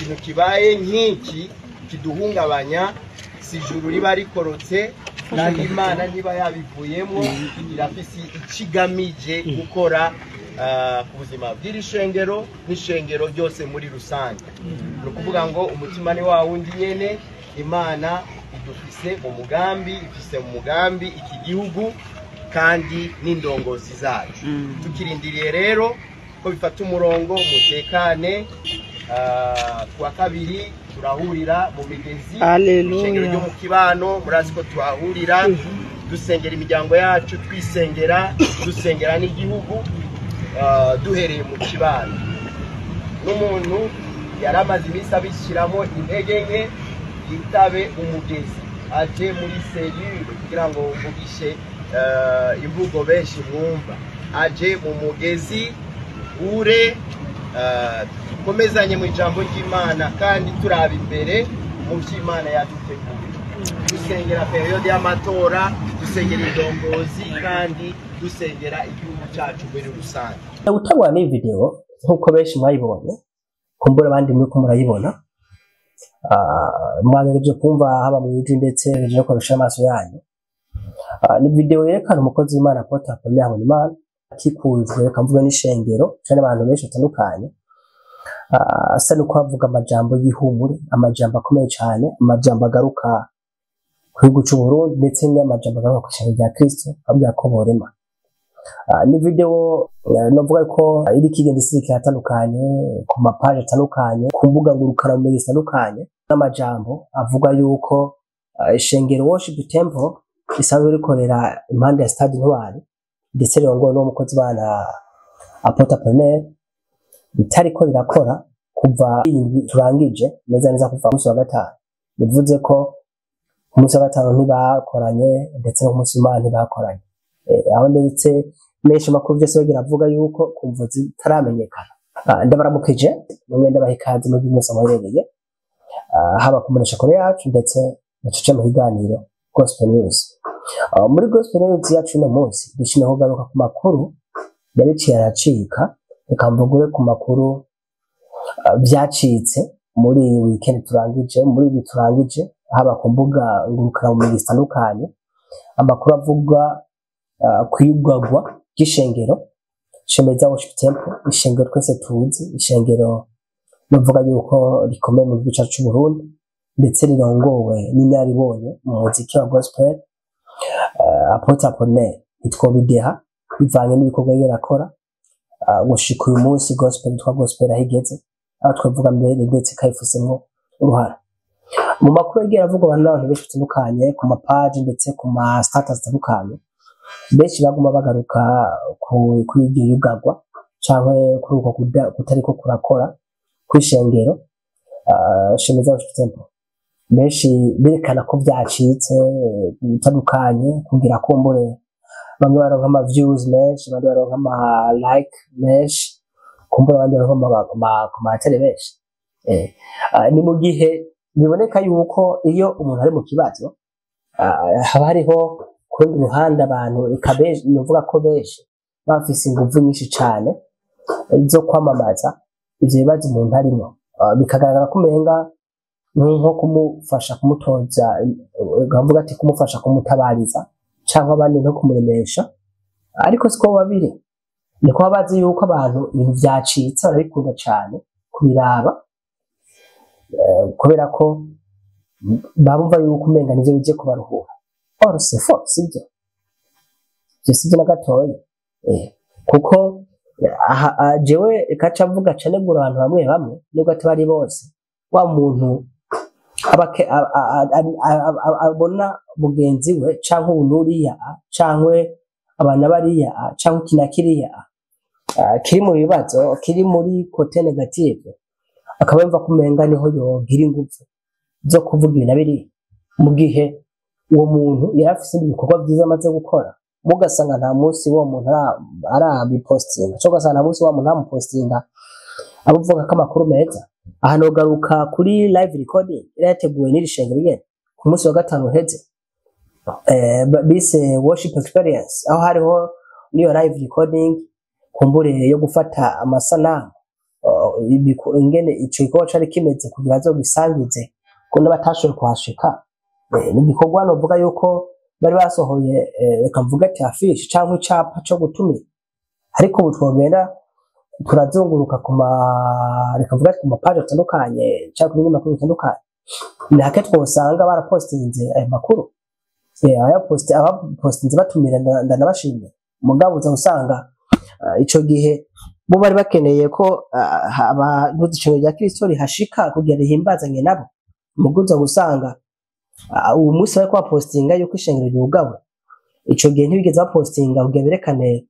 Ikintu kibaye nk'iki kiduhungabanya, si ijuru riba rikorotse, naho Imana ntiba yabivuyemo, irafise ikigamije gukora ku buzima bw'iri shengero n'ishengero ryose muri rusange. Ni ukuvuga ngo umutima ni wa wundi nyene. Imana idufise mu mugambi, ifise mu mugambi iki gihugu kandi n'indongozi zacu. Tukirindiriye rero ko bifata umurongo, mutekane. Kuwa kabiri turahurira mu migezi. Haleluya. Ishengero ryo mu kibano, murazi ko tuhahurira dusengera imiryango yacu, twisengera, dusengera n'igihugu, duhereye mu kibano. N'umuntu yari amaze iminsi abishyiramo intege nke, yitabe umugezi, aje muri cellule, kugira ngo mvugishe imvugo benshi mwumva, aje mu mugezi ure, dukomezanye mu ijambo ry'Imana kandi turaba imbere mu by'Imana yaduteguye, dusengera période y'amatora, dusengera indongozi kandi dusengera igihugu cyacu muri rusange. Gutangwa n'iyi video, nk'uko benshi mwayibonye, kumbura abandi muri ko murayibona, mwagerageje kumva haba mu ijwi ndetse no kurusha amaso yanyu. Ni video yerekana umukozi w'Imana Apôtre Apollinaire Habonimana akikujwe, reka mvuge, n'ishengero canke abantu benshi batandukanye. Asa nuko avuga amajambo y'ihumure, amajambo akomeye cyane, amajambo agaruka ku gihugu c'u Burundi ndetse n'amajambo agaruka ku ishengero rya Kristo, abwira ko borema. Ni video novuga ko iriko igenda isirikira atandukanye ku mapaje atandukanye, ku mbuga ngurukanabumenyi zitandukanye, n'amajambo avuga yuko ishengero Worship Temple risanzwe rikorera impande ya Stade Intwari ndetse rirongowe n'uwo mukozi bana Apôtre Apollinaire ritariko rirakora kuva iyi turangije, neza neza kuva ku munsi wa gatanu. Bivuze ko ku munsi wa gatanu ntibakoranye, ndetse no ku munsi w'Imana ntibakoranye. Aho ndetse menshi makuru byose bagira avuga yuko kumvo zitaramenyekana. Ndabaramukije mwe, ndabaha ikaze muri mwese muherereye, haba ku mboneshakure yacu ndetse na mu kiganiro Gospel News. Muri Gospel News yacu uno munsi dushimye kugaruka ku makuru yariciye aracika, reka mvugure ku makuru byacitse muri iyi weekend turangije, muri ibi turangije, haba ku mbuga ngurukanabumenyi zitandukanye, amakuru avuga kwiyugagwa ry'ishengero Shemeza Worship Temple, ishengero twese tuzi, ishengero bavuga yuko rikomeye mu gihugu cyacu cy'u Burundi ndetse rirongowe n'inararibonye mu muziki wa gospel, Apôtre Apollinaire. Ntitwobideha bivanye n'ibikorwa yariko arakora gushika uyu munsi gospel yitwa gospel aho igeze, aho twavuga mbere ndetse kayifisemwo uruhara. Mu makuru yagiye aravugwa abantu n'abantu benshi batandukanye ku mapaji ndetse ku ma status atandukanye, benshi baguma bagaruka kuri iryo yugagwa canke kuri uko kutariko kurakora kw'ishengero Shemeza Worship Temple. Benshi berekana ko vyacitse bitandukanye kugira kumbure bamwe baronka ama views menshi, abandi baronka ama like menshi, kumbura abandi baronka ama commentaire menshi. Ni mu gihe biboneka yuko iyo umuntu ari mu kibazo, haba hariho ku rundi ruhande abantu, eka benshi, novuga ko benshi bafise inguvu nyinshi cane zo kwamamaza ivyo bibazo umuntu arimwo. Bikagaragara ko umenga nko kumufasha kumutoza, bavuga ati kumufasha kumutabariza canke abandi no kumuremesha, ariko siko babiri niko baba bazi yuko abantu ibintu vyacitse barabikunda cane kubiraba, kubera ko bumva yuko umenga nivyo bije kubaruhura. Or c'est faux, sibyo, ivyo sivyo na gatoya. Kuko aha jewe kaca mvuga cane gura abantu bamwe bamwe, nubwo atari bose, wa muntu abona mugenzi we canke uyu canke abana bariya canke iki na kiriya kiri mu bibazo, kiri muri côté négative, akaba yumva ko umenga niho yogira ingufu zo kuvuga ibi na biriya, mu gihe uwo muntu yari afise ibikorwa vyiza amaze gukora, mugasanga nta munsi uwo muntu arabipostinga, cyangwa ugasanga nta munsi wa muntu aramupostinga abuvuga ko amakuru meza. Aha nogaruka kuri live recording yari yateguwe n'iri shengero nyene ku munsi wa gatanu uheze, bise Worship Experience, aho hariho n'iyo live recording kumbure yo gufata amasanamu. Ingene ico gikorwa cari kimeze kugira azogisangize ko n'abatashoboye kuhashika. Ni igikorwa novuga yuko bari basohoye, reka mvuge ati affiche canke icapa co gutumira, ariko ubu twogenda turazunguruka ku ma, reka mvuge ati ku mapaji atandukanye canke ku binyamakuru bitandukanye, ni hake twosanga barapostinze ayo makuru. Abapostinze batumira, ndanabashimira, mugabo uza usanga ico gihe bo bari bakeneye ko abantu ishengero rya Kristo rihashika kugira rihimbazanye nabo. Mugo uza gusanga uwo munsi bariko bapostinga yuko ishengero ryugawe, ico gihe ntibigeze bapostinga kugira berekane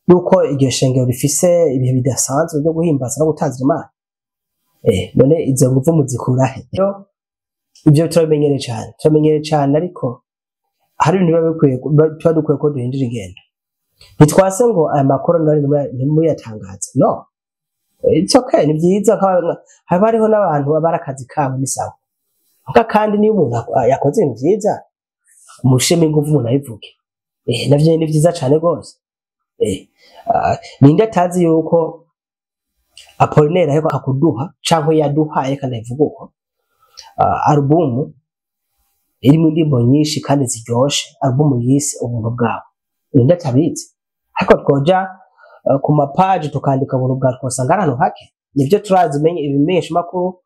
yuko iryo shengero rifise ibihe bidasanzwe byo guhimbaza no gutazira Imana. None izo nguvu muzikurahe? Rero ivyo turabimenyereye cane, turamenyereye cane, ariko hari ibintu biba bikwiye, tuba dukwiye ko duhindura ingendo. Ntitwase ngo aya makuru none ntimuyatangaze, no, it's okay, ni vyiza. Haba hariho n'abantu baba ari akazi kabo, ni sawa. Muga kandi niyo umuntu yakoze ibintu vyiza, mushime inguvu, umuntu abivuge. Navyo ni vyiza cane rwose. Ninde atazi yuko Apollinaire aheruka kuduha canke yaduhaye, kandi abivuga uko, alubumu irimo indirimbo nyinshi kandi ziryoshe, alubumu yise Ubuntu Bwawe? Ninde atabizi? Ariko twoja ku mapaji tukandika Ubuntu Bwawe, twosanga ari ahantu hake. Nivyo, turazi ibimenyeshamakuru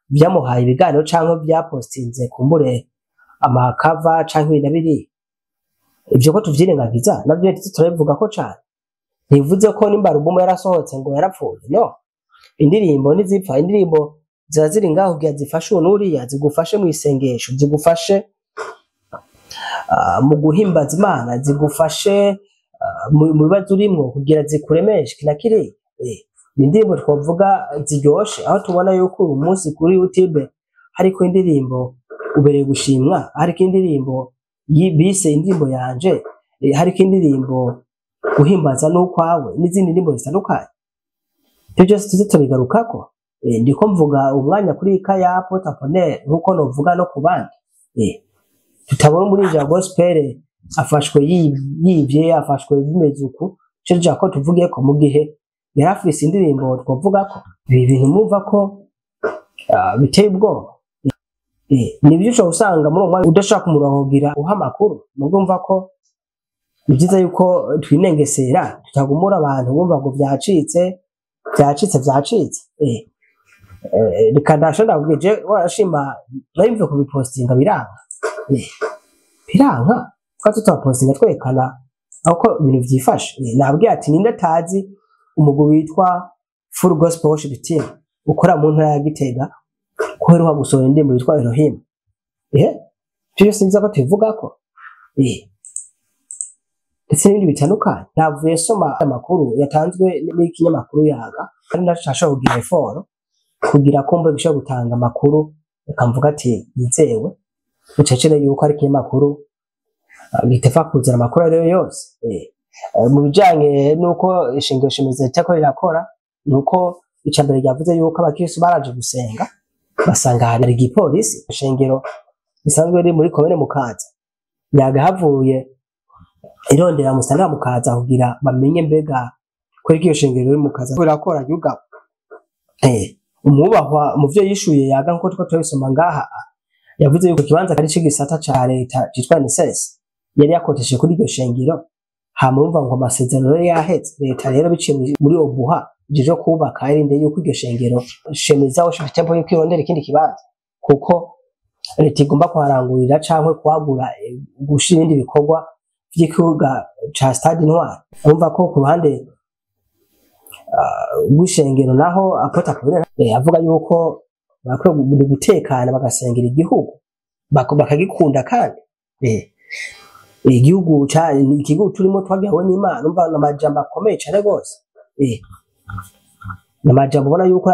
vyamuhaye ibiganiro canke vyapostinze kumbure amakava canke ibintu na biriya. Ivyo ko tuvyirengagiza, navyo turabivuga ko cane. Ntibivuze ko nimba alubumu yarasohotse ngo yarapfuye, no. Indirimbo ntizipfa, indirimbo ziba ziri ngaho kugira zifashe uwo n'uriya, zigufashe mu isengesho, zigufashe mu guhimbaza Imana, zigufashe mu bibazo urimwo, kugira zikuremeshe iki na kiriya. Ni indirimbo twavuga ziryoshe, aho tubona yuko uyu munsi kuri YouTube hariko indirimbo Ubereye Gushimwa, hariko indirimbo bise Indirimbo Yanje, hariko indirimbo Guhimbaza N'Ukwawe, n'izindi ndirimbo zitandukanye. Ivyo byose tuze tubigarukako. Ndiko mvuga umwanya kuri ka ya Apôtre Apollinaire, nkuko novuga no ku bandi. Tutabona umuririmbyi wa gospel afashwe yivye, afashwe bimeze uku, ico dushaka ko tuvuge ko mu gihe yari afise indirimbo twovuga ko ibi bintu mumva ko biteye ubwoba. Nibyo, ushobora usanga muri uwo mwanya udashaka kumurongo kugira uha amakuru, mugabo umva ko ni byiza yuko twinengesera, tutagumura abantu bumva ngo vyacitse, vyacitse, vyacitse. Reka ndashobora ndakubwira, je warashima nari mvuye kubipostinga biranka. Biranka twari tutapostinga twerekana uko ibintu vyifashe. Nabwiye ati ninde atazi umugwi witwa Full Gospel Worship Team ukora mu ntara ya Gitega, ko uheruka gusohora indirimbo yitwa Elohim? Ivyo byose nziza ko tubivugako. Ndetse n'ibindi bitandukanye. Navuye soma amakuru yatanzwe n'ikinyamakuru Yaga, ari naco cashobora kugira effort kugira ko mbe gishobora gutanga amakuru, reka mvuga ati yizewe, ucecere yuko ari ikinyamakuru giteva kuzana amakuru ariyo yose. Mu bijanye n'uko ishingiro shimizo ritako rirakora, nuko ica mbere ryavuze yuko abakristo baraje gusenga basanga hari igipolisi. Ishengero risanzwe riri muri komine Mukaza, Yaga havuye irondera musanga Mukaza kugira bamenye mbega kuri iryo shengero riri Mukaza rirakora ryugawe. Umwubahwa mu vyo yishuye Yaga, nkuko turiko turabisoma ngaha, yavuze yuko ikibanza ari c'igisata ca leta citwa NSS yari yakotesheje kuri iryo shengero, hama urumva ngo amasezerano yari yaheze. Leta rero biciye muri OBUHA ijejwe kubaka irinde yuko iryo shengero Shemeza Worship Temple yuko irondera ikindi kibanza, kuko leta igomba kuharangurira canke kuhagura, gushira ibindi bikorwa vy'ikibuga ca Stade Intwari. Urumva ko ku ruhande rw'ishengero naho Apôtre Apollinaire avuga yuko bakwiye gutekana, bagasengera igihugu, bakagikunda, kandi igihugu igihugu turimo twagihawe n'Imana. Umva amajambo akomeye cane rwose. Amajambo ubona yuko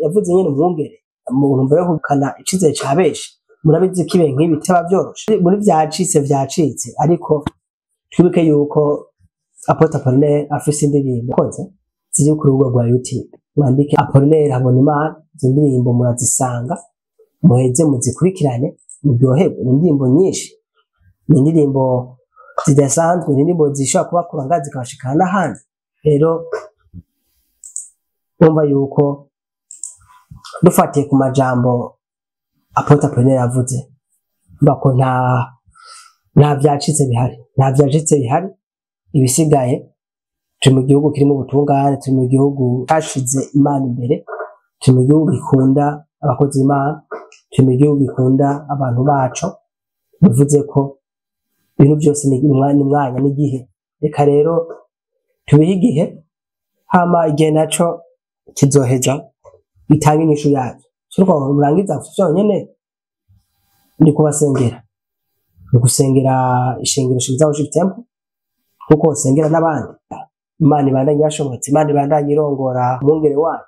yavuze nyene umwungere mu ntumbero yo kugana icizere ca benshi. Murabizi ko ibihe nk'ibi bitaba vyoroshe, muri vyacitse vyacitse, ariko twibuke yuko Apôtre Apollinaire afise indirimbo koze ziri ku rubuga rwa YouTube. Mwandike Apollinaire Habonimana, izo ndirimbo murazisanga, muheze muzikurikirane, muryoherwe. Ni indirimbo nyinshi, ni indirimbo zidasanzwe, ni indirimbo zishobora kubakura ngaha zikabashikana n'ahandi. Rero urumva yuko Dufatiye ku majambo Apôtre Apollinaire yavuze, bako nta vyacitse bihari, nta vyacitse bihari. Ibisigaye, turi mu gihugu kirimo ubutungane, turi mu gihugu cashize Imana imbere, turi mu gihugu gikunda abakozi b'Imana, turi mu gihugu gikunda abantu baco. Bivuze ko ibintu byose ni umwanya n'igihe. Reka rero tubihe igihe, hama igihe naco kizoheza bitanga inyishu yacyo. Turiko murangiza vyonyene ni kubasengera, ni gusengera ishengero Shimiza Worship Temple, kuko usengera n'abandi. Imana ibandanye yashobotse, Imana ibandanye irongora umwungere wayo,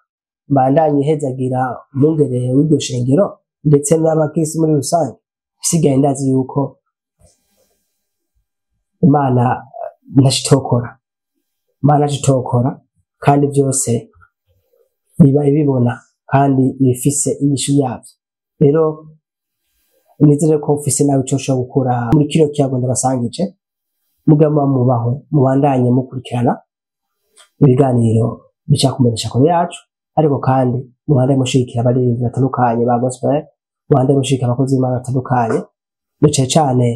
ibandanye ihezagira umwungere w'iryo shengero ndetse n'abakirisi muri rusange. Isigaye, ndazi yuko Imana ntacitokora, Imana ntacitokora, kandi byose biba ibibona kandi ibifise inyishu yabyo. Rero nizere ko ufise nawe ico ushobora gukura muri kino kiyago ndabasangije. Mugama mubahwe, mubandanye mukurikirana ibiganiro bica kumenyesha kure yacu, ariko kandi mubandanye mushigikira abaririmbyi batandukanye ba gospel, mubandanye mushigikira abakozi b'Imana batandukanye, cane cane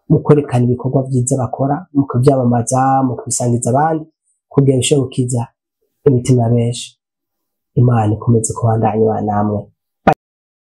mu kwerekana ibikorwa vyiza bakora, mu kuvyamamaza, mu kubisangiza abandi, kugira bishobore gukiza imitima ya benshi. Imana ikomeze kubandanya ibana namwe.